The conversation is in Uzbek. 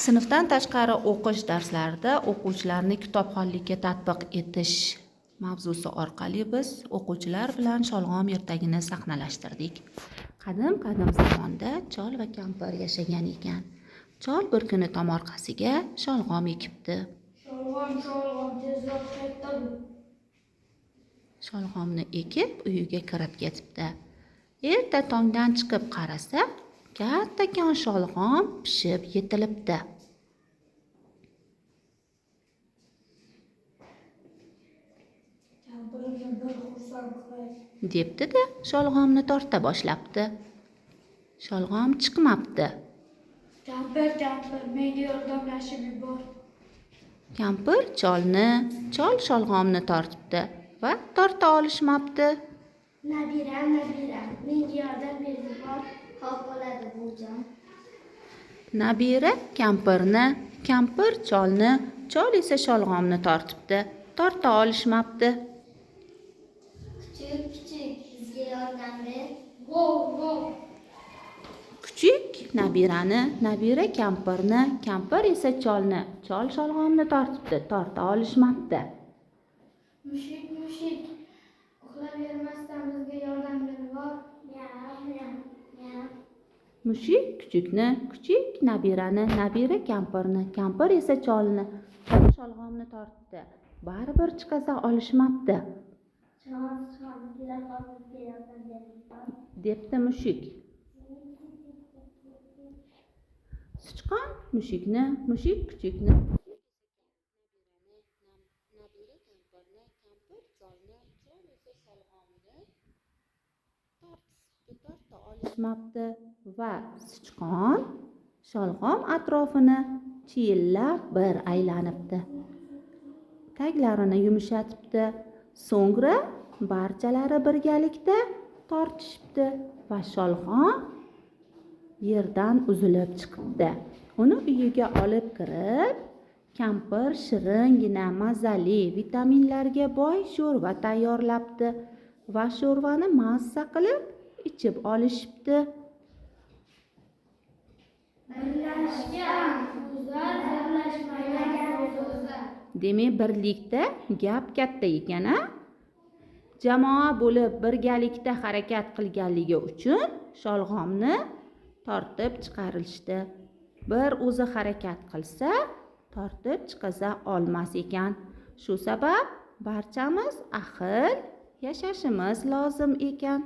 Sinfdan tashqari o'qish darslarida o'quvchilarni kitobxonlikka tatbiq etish mavzusi orqali biz o'quvchilar bilan sholg'om ertagini sahnalashtirdik. Qadim-qadim zamonda chol va kampir yashagan ekan. Chol bir kuni tomorqasiga sholg'om ekibdi. Sholg'om, sholg'om, tezroq katta bo'l. Sholg'omni ekib uyiga kirib ketibdi. Erta tongdan chiqib qarasa, kattakon sholg'om pishib yetilibdi. Kampirimni bir xursand qilay. Debdi-da, sholg'omni torta boshlabdi. Sholg'om chiqmabdi. Kampir, kampir, menga yordamlashib yubor. Kampir cholni, chol sholg'omni tortibdi va torta olishmabdi. Nabiram, nabiram, menga yordam berib yubor. Xo'p bo'ladi, buvijon. Nabira kampirni, kampir cholni, chol esa sholg'omni tortibdi. Torta olishmabdi. Kuchuk, kuchuk, bizga yordam ber. Vov, vov. Kuchuk nabirani, nabira kampirni, kampir esa cholni, chol sholg'omni tortibdi. Torta olishmabdi. Mushuk, mushuk, uxlayvermasdan bizga yordam berib yubor. Miau, miau, miau. Mushuk kuchukni, kuchuk nabirani, nabira kampirni, kampir esa cholni, chol sholg'omni tortdi. Baribir chiqaza olishmabdi. Chol, chol, kela qol, bizga yordam berib yubor. Debdi mushuk. Sichqon mushukni, mushuk kuchukni, nabira kampirni, kampir cholni, chol esa sholg'omni tortishibdi, torta olishmabdi va sichqon sholg'om atrofini chiyillab bir aylanibdi. Taglarini yumshatibdi. So'ngra barchalari birgalikda tortishibdi va sholg'om yerdan uzilib chiqibdi. Uni uyiga olib kirib, kampir shiringina, mazali, vitaminlarga boy sho'rva tayyorlabdi va sho'rvani mazza qilib ichib olishibdi. Birlashgan o'zar, birlashmagan so'zar. Demak, birlikda gap katta ekan, a? Jamoa bo'lib birgalikda harakat qilganligi uchun sholg'omni tortib chiqarilishdi. Bir o'zi harakat qilsa, tortib chiqaza olmas ekan. Shu sabab barchamiz ahil yashashimiz lozim ekan.